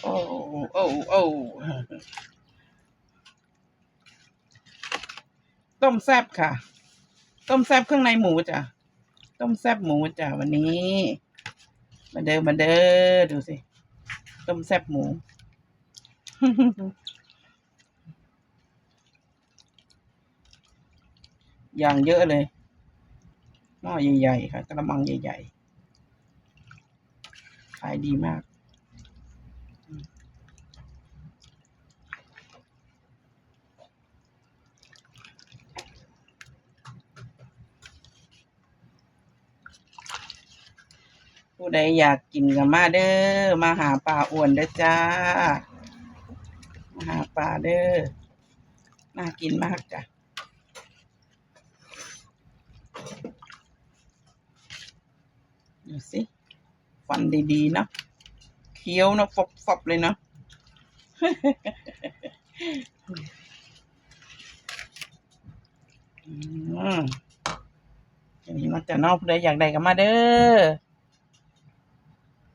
ໂອ້ ໂອ້ ໂອ້ ຕົ້ມແຊບຄ່ະ ຕົ້ມແຊບເຄື່ອງໃນໝູຈ້ະ ຕົ້ມແຊບໝູຈ້ະ ວັນນີ້ ມາເດີ ມາເດີ ດູຊິ ຕົ້ມແຊບໝູ. ຢ່າງເຍອະເລີຍ ໝໍ້ໃຫຍ່ໆ ຄ່ະ ກະລະມັງໃຫຍ່ໆ ຂາຍດີມາກ. ຜູ້ໃດຢາກກິນກໍມາເດີ້ ມາຫາປ້າອ້ວນເດີ້ຈ້າ ມາຫາປ້າເດີ້ ໜ້າກິນມາກຈ້ະ. ດູຊິ ຟັນດີໆເນາະ ຄຽວເນາະ ຟັບໆເລີຍເນາະ. ອືມ ອັນນີ້ເນາະ ເຈົ້າເນາະ ຜູ້ໃດຢາກໄດ້ກໍມາເດີ້.